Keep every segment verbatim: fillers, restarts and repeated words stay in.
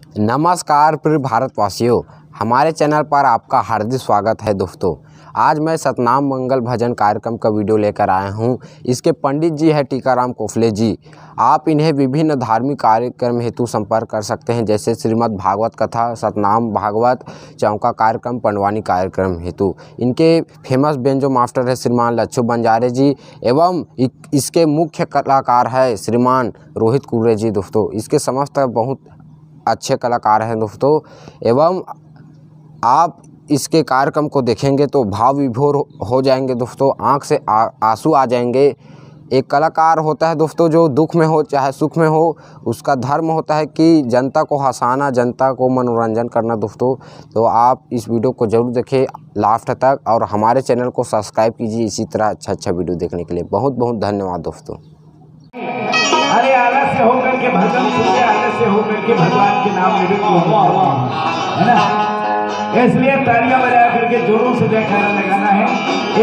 नमस्कार प्रिय भारतवासियों, हमारे चैनल पर आपका हार्दिक स्वागत है दोस्तों। आज मैं सतनाम मंगल भजन कार्यक्रम का वीडियो लेकर आया हूँ। इसके पंडित जी है टीकाराम कोफले जी। आप इन्हें विभिन्न धार्मिक कार्यक्रम हेतु संपर्क कर सकते हैं, जैसे श्रीमद् भागवत कथा, सतनाम भागवत, चौका कार्यक्रम, पंडवानी कार्यक्रम हेतु। इनके फेमस बेंजो मास्टर है श्रीमान लच्छू बंजारे जी एवं इ-, इसके मुख्य कलाकार है श्रीमान रोहित कुर्रे जी। दोस्तों, इसके समस्त बहुत अच्छे कलाकार हैं दोस्तों, एवं आप इसके कार्यक्रम को देखेंगे तो भाव विभोर हो जाएंगे दोस्तों, आँख से आ-, आंसू आ जाएंगे। एक कलाकार होता है दोस्तों, जो दुख में हो चाहे सुख में हो, उसका धर्म होता है कि जनता को हंसाना, जनता को मनोरंजन करना दोस्तों। तो आप इस वीडियो को जरूर देखें लास्ट तक और हमारे चैनल को सब्सक्राइब कीजिए इसी तरह अच्छा अच्छा वीडियो देखने के लिए। बहुत बहुत धन्यवाद दोस्तों। अरे, आलस से होकर के भजन सुनते, आलस से होकर के भगवान के नाम में भी कोई, है ना? इसलिए तालियां बजा करके जोरों से जयकारा लगाना है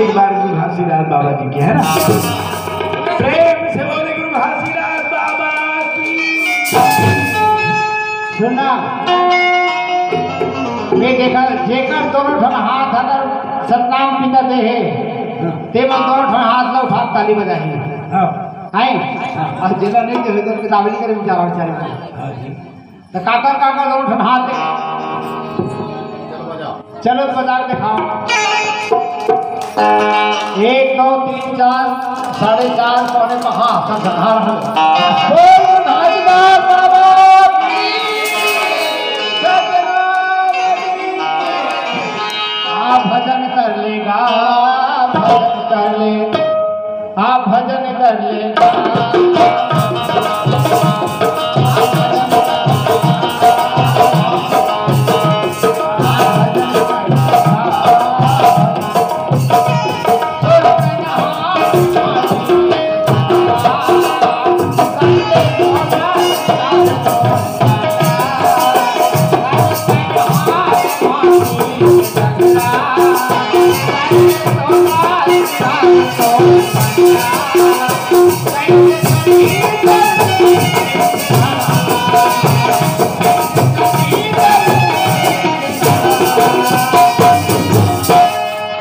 एक बार गुरु घासीदास बाबा जी की, है ना? प्रेम से बोले गुरु घासीदास बाबा की। सुनना, ये देखा, जेकर दोनों ठन हाथ अगर सतनाम पिता दे हे, ते मन दोनों ठन हाथ ला उठा ताली बजाही। हाँ। हैं? हाँ। अउ जेला नहीं दे हे, तो किताब नहीं करे, बेचारा बेचारी। हाँ जी। तो काकर, काकर दोनों ठन हाथ दे। चलो, बाजार दिखाओ। एक, दो, तीन, चार, साढ़े चार, पौने पाँच, हाँ, सब हाँ, हाँ। बोल नाचदार बाबा की। सतनाम की। आ भजन कर लेगा, भजन कर ले। आप भजन कर लेना।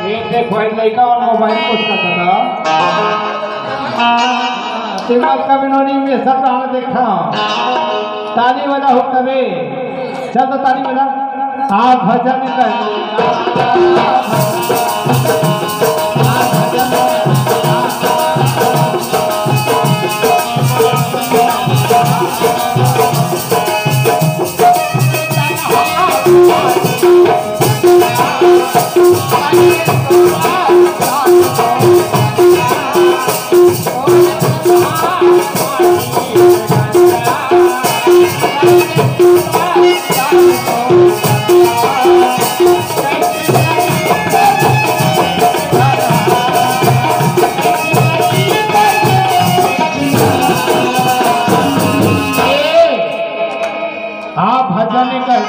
ये देखो, ये लइका मन मोबाइल कुछ करता था। दिमाग का बिनोनी में सब हाल देखा। ताली बजा हो तबे। चल तो ताली बजा। आप भजन कर। आप भजन कर।